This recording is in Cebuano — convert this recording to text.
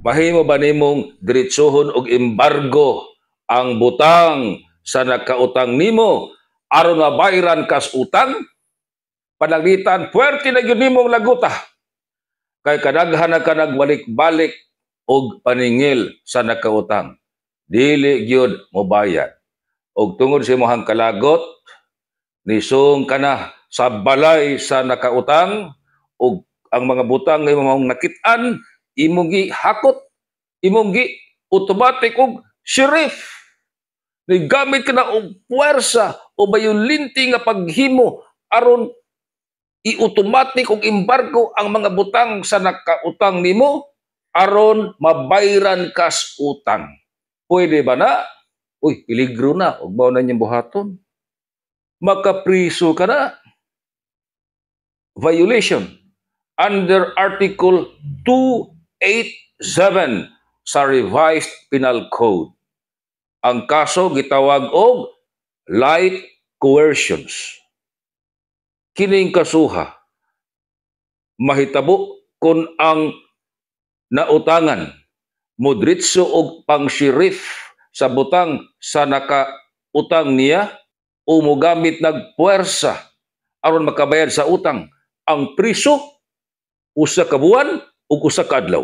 Mahimo ba nimong diretsuhon og embargo ang butang sa nakautang nimo aron mabayran kas utang? Pananglitan puwerte na gyud nimong laguta kay kadaghan na ka nagbalik-balik og paningil sa nakautang. Dili gyud mobayad. Og tungod sa imong kalagot, nisung ka na sa balay sa nakautang og ang mga butang nga imong nakit-an imong gihakot, imong gi automatic og sheriff. Ni gamit ka na og puwersa o bayolente nga paghimo aron i-automatic og embargo ang mga butang sa nakautang nimo aron mabayran kas utang. Pwede ba na? Uy, peligro na. Ug mao na niyang buhaton. Makapriso ka na. Violation under Article 287 sa Revised Penal Code. Ang kaso gitawag og light coercions. Kining kasuha mahitabo kung ang nautangan modritso og pang-sheriff sa butang sa nakautang niya o mogamit nag puwersa aron makabayad sa utang. Ang priso, 1 ka buwan ug 1 ka adlaw.